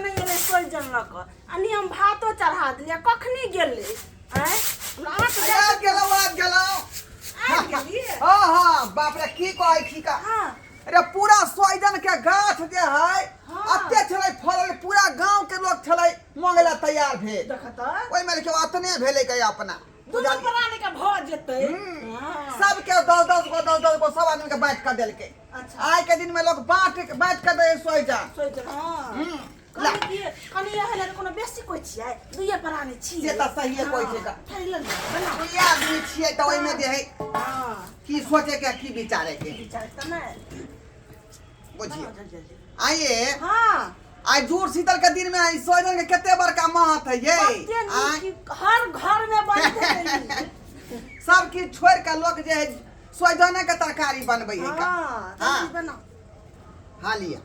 नहि एलै सोहिजन लऽ कऽ आ नि हम भातो चढ़ा देलियै कखनी गेलै आँय हमरा आँट आबि गेलहुँ आबि गेलहुँ आबि गेलियै हाँ हाँ बाप रे की कहै छी का हँ अरे पूरा सोहिजन के गाछ जे है हाँ। अते छलै फड़ल पूरा गांव के लोग छलै मांगे ला तैयार भेल देख तऽ ओहिमे देखियौ अतने भेलै के अपना दुनू बुझलियै? प्राणी के भऽ जेतै हँ। सबके दस दस गो दस दस गो सब आदमी के बांटि कऽ देलकै अच्छा आइ के दिन में लोग बांट बांट कऽ दै सोहिजन सोचि हँ हम्म, ला। कनि की कनि एहन है कोनो बेसी कोइ छियै दुइए प्राणी छियै से तऽ सहिए कहै छै का। थारी लऽ लिअ, बनाउ दुइये आदमी छियै तऽ ओहिमे जे है हँ की सोचे के की विचारे के विचार तऽ नहि बुझियौ बनाउ जल्दी जल्दी आइए हँ आइ जूड़ शीतल के दिन में आई सोहजन के कते बड़का महत है ये कते आँय, नीक हर घर में बनैत हेतै ई। सब किछु छोड़ के लोग जे है सोहजने के तरकारी बनबै है का। हँ हाँ। जल्दी बनाउ हाँ लिअ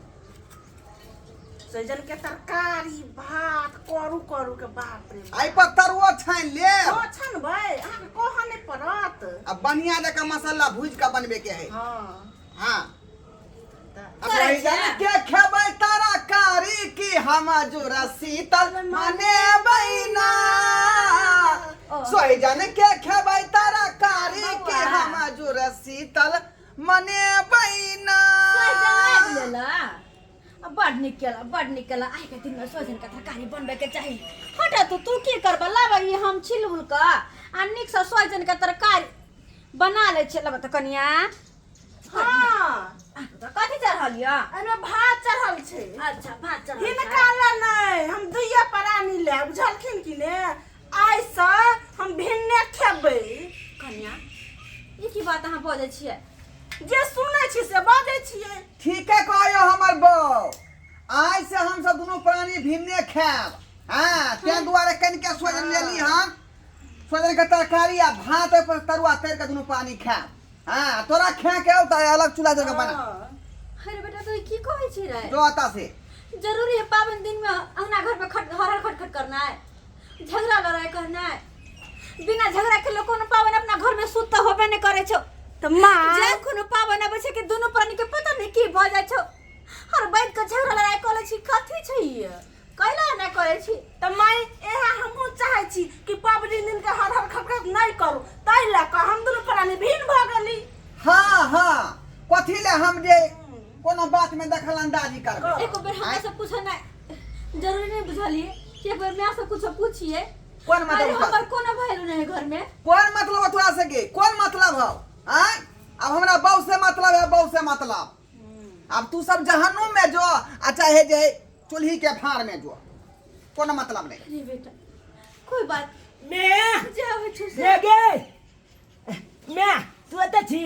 सहजन के तरकारी भात करू करू के बाप रे एहि पर तरुओ छानि लेब हँ छनबै अहाँके कहऽ नहि पड़त आ बढ़िया जकाँ मसाला भूजि कऽ बनबे के है हँ हाँ तऽ सोहजन के खेबै तरकारी की हम जुरा शीतल मनेबै ना सोहजन के खेबै तरकारी की हम जुरा शीतल मनेबै ना सोहजन आबि लेला आ बड़ नीक केला बड़ नीक केला आइ के दिन में सोहजन के तरकारी बनबे के चाही हटा तू तू की करबा लाबा ई हम छिल उल के आ नीक से सोहजन के तरकारी बना लै छियै लाबा तऽ कनिया हँ तऽ कथी चढ़ल यऽ एहिमे भात चढ़ल छै अच्छा भात चढ़ल छै। हिनका लए नहि हम दुइए प्राणी लए बुझलखिन कि ने आइसँ हम भिन्ने खेबै कनिया ई की बात अहाँ बजै छियै जे सुनै छी से बजै छियै ठीके कहयो हमर बौ आइ से हमसब दुनू प्राणी भिन्ने खायब हँ ताहि दुआरे कनिके सोजन लेली हन सोजन के तरकारी आ भात ओहि पर तरुआ तर के दुनू प्राणी खायब हँ तोरा खाए के औ तऽ अलग चूल्हा जगह बना हँ। अरे बेटा तू ई की कहै छी रे जो आता से जरूरी है पावन दिन में अंगना घर में खट हर हर खटखट करना है झगड़ा लड़ाई करना है बिना झगड़ा के लोग कोनो पावन अपना घर में सुत तऽ होबे नहीं करे छौ तऽ माँ जे कोनो पावन आबै छै कि दुनू प्राणी के पता नहीं की भऽ जाइ छौ हर बैठ के झगड़ा लड़ाई कऽ लै छी कथी छै ई कैला एना करै छी तऽ माय इएह हमहूँ चाहै छी कि पबनी दिन के हर हर खटखट नहि करू ताहि लऽ कऽ हम दुनू प्राणी भिन्न भऽ गेली हाँ हाँ कथी ले हम जे कोनो बात में दखल अंदाजी करबै एको बेर हमरा से पूछो नहीं जरूरी नहीं बुझलिए कि एक बेर मैं से कुछ पूछिए कोन मतलब अरे हमर कोनो वैल्यू नहीं है घर में कोन मतलब है तोरा से के कोन मतलब हौ आँय अब हमरा बहू से मतलब है बहू से मतलब अब तू सब जहन्नुम में जो आ चाहे जे चूल्ही के फाड़ में जो कोनो मतलब नहीं अरे बेटा कोई बात मैं जे आबै छौ से मैं गे मैं तू एतऽ छी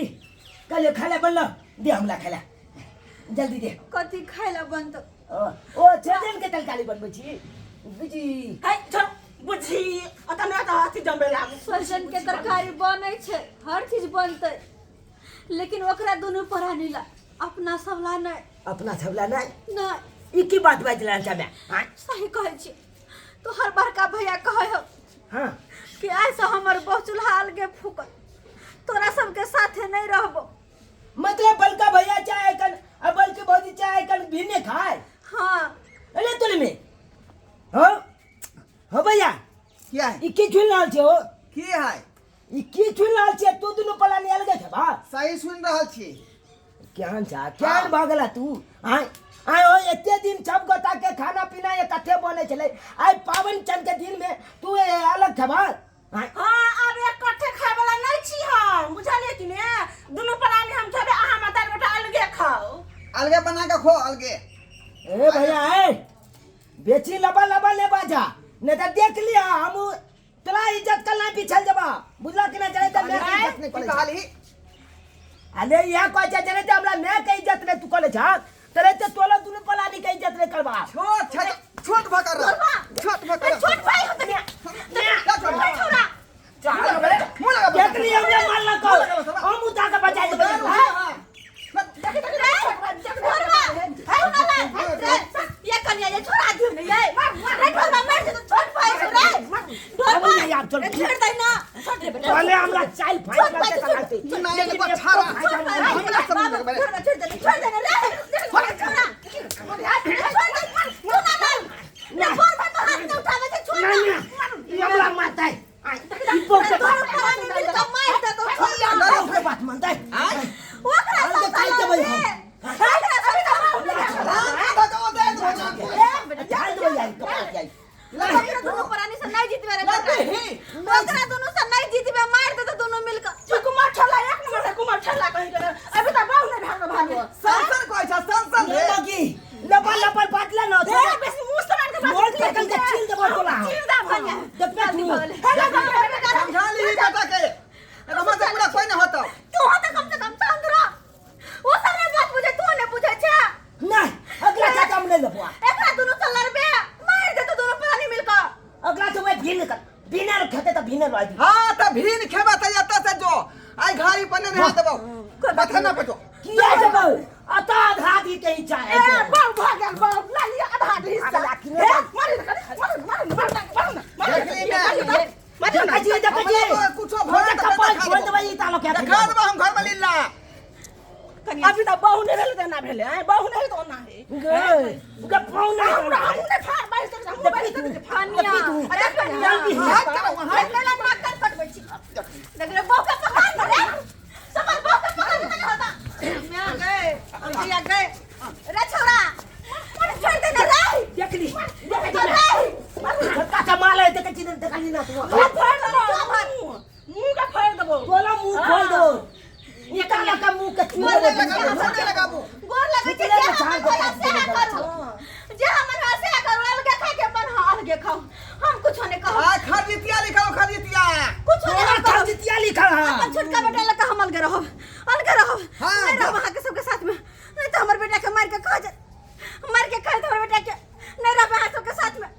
कहलियो खाय लए बनलो दे हमरा खाय लए जल्दी दे कथी खाय ला बनतो ओ ओ छेदन के तरकारी बनबै छी बुझी है छोड़ बुझी ओतऽ नहि तऽ अथी जमबै लागू सहजन के तरकारी बनै छै हर चीज बनतै लेकिन ओकरा दुनू परानी ला अपना सब ला नहि अपना सब ला नहि नहि ई की बात बाजि रहल छै आँय सही कहै छी तोहर बड़का भैया कहै हो हाँ कि आइ से हमर बहु चूल्हा अलगे फूकल तोरा सबके साथे नहीं रहबो मतलब बलका भैया चाहे कन आ बलके भौजी चाहे कन भिन्ने खाए हाँ अरे तोले में हाँ हाँ भैया क्या है ई की चुन रहल छै हो की है ई की चुन रहल छै तू दुनू पलानी अलगे खेबा सही सुनि रहल छी केहन छा केहन भऽ गेला तू आय आय ओ एते दिन सब गोटा के खाना पीना इकट्ठे बनै छलै आइ पाबनि चन के दिन में तू अलग खेबा आय हाँ आब इकट्ठे खाय वाला नहीं छी हम बुझलिए कि ने दुनू प्राणी हम खेबे अहाँ माता बेटा अलगे खाओ अलगे बना के खो अलगे ए भैया ए बेची लबा लबा ले बाजा नहीं तो देख लिया हम तोरा इज्जत कल नहीं पिछल जबा बुझला कि ना चले त मैं के इज्जत नहीं की कॉलेज कहलही अरे यह कहै छै जने त हमरा मैं के इज्जत नहीं तू कॉलेज हा तरे ते तोला दुनु पलानी के इज्जत नहीं करबा छोट छोट छोट भकर छोट भकर छोट भाई हो तनिया छोट भाई। छोरा मुँह लगा देख लिया हमरा मारला को हम उठा के बचा देबै ये कन्या ये छोड़ा दियो ने ये रे ढोलवा मार दे तो छोट भाई छोड़ा ढोलवा अब नहीं, आप चल। छोड़ दे ना छोड़ दे बेटा पहले हमरा चाइल फाइट छोट भाई, करके छोट। कराते नहीं, एगो छाड़ा। हमरा सब मुँह लगबै। छोड़ दे छोड़ दे रे छोड़ा छोड़ दे तू ना ना जाई कपाल जाई। ओकरा दुनू प्राणी से नहीं जीतबे रे बेटा। ओकरा दुनू से नहीं जीतबे, मार देते दुनू मिलकर। तू कुमार ठल्ला एक नंबर है, कुमार ठल्ला कहीं के अभी त बाहु नहीं भागो भागो। सन कहै छ, सन सन रे। लगी लपल लपल बाटला न। ए बेसी मुंह से मार के मोल पकड़ के छील देबो तोला। छील दे भैया। देखबे तू। समझा ली बेटा के, हमरा से पूरा कोई न होतो। तू हो त कम से कम चंद्र ओ सब ने बात बुझे, तू ने बुझे छे। नहीं, अगला का काम नहीं लेबो। एकरा दुनू से लड़बे, मार देते दुनू प्राणी मिलकर। अगला तो मैं भीन कर बिना खेते त भीन रह दी। हां त भीन खेबा त एतऽ से जो आई घारी पर नहीं रह देबो, पत्थर ना पटो। किया जब अता आधा दी के ही चाहे। ए बाहु भाग गेल, बाहु ला लिया आधा दी हिस्सा। अरे लाखी ए मारी दे, मारी मारी मारी मारी। देखली मैं। देखा जी, देखा जी। हमरा तो कुछो भरा भरा त कपाल देखा खोल देबो। देबै ई तालो के। देखा देबो हम घर में लीला। अभी त बाहु नहीं भेल त ना भेले, ए बाहु नहीं तो ना है। गे गे पाउना। हमरा हम नहीं फाड़ बाइस तक, हम बाइस तक कनिया, अरे कनिया। जल्दी। हाथ करो, हाथ। देख ले नाक कटबै छी, देख ले बहू के पकड़ ले, समझ बहू के पकड़ ले होता। मैं गए भैया गए रे छोरा, मन छोड़ दे ना रे। देख ली, देख ली छोटका का माल है, देख जी, देख ली ना तू। मुंह फाड़ देबो, मुंह का फाड़ देबो। तोला मुंह खोल दो, ये ताला का मुंह के गोर छू। लगाबू, गोर लगाबू। गोर लगे छै। छुटले जे के छाल हमर के होया काट से देबो। करू, जे हमर होया से करू, अलगे खा के अपन हां अलगे खाओ, हम कुछो नहीं कहब। आ खरीदिया लिखल, खरीदिया। कुछो नहीं तोरा हम कहब। खरीदिया लिखल है। अपन छोटका बेटा लग हम अलगे रहब, अलगे रहब। हाँ, नहीं रहब अहाँ के सबके साथ में, नहीं तो हमर बेटा के मार के खा जा, मार के खा हमर बेटा के। नहीं रहब अहाँ सबके साथ में।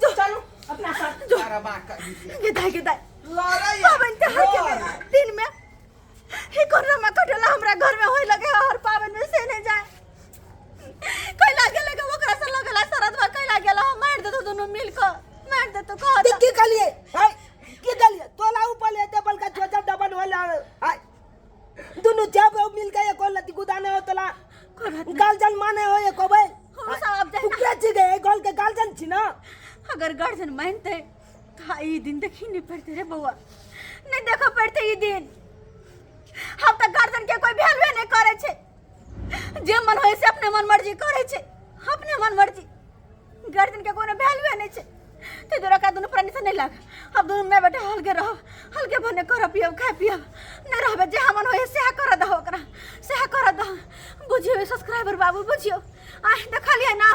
जो चलू अपना साथ। जो अरे बा कही गेदाय गेदाय। लड़ाई पावन त्योहार के दिन में ही कोरोना कटला हमरा घर में होय लगे, हर पावन में से नहीं जाए कैला गेले के ओकरा से लगला शरद भा कैला गेला, हम मार देतो दुनू मिल के मार देतो कह। देख की कहलिए हाय, की कहलिए तोला ऊपर ले डबल का छोटा डबल होला हाय, दुनु जब मिल के एको लती गुदाने हो तोला गालजन माने हो एको बे। हम सब अब तू जाए। के छी गे गोल के गालजन छी ना। अगर गार्जियन मानते तो ई दिन देखी नहीं पड़ते रे बउआ, नहीं देखो पड़ते ई दिन। हम तो गार्जियन के कोई वैल्यू नहीं करे छे, जे मन होय से अपने मन मर्जी करे छे, अपने मन मर्जी। गार्जियन के कोनो वैल्यू नहीं छे। ते दूरा का दुनु प्राणी से नहीं लाग। अब दुनु मैं बेटा हलगे रहो, हलगे भने कर पियब खाए पियब, नहीं रहबे जे मन होय से कर दहो, ओकरा से कर दहो। बुझियो सब्सक्राइबर बाबू, बुझियो आ देखलिए ना।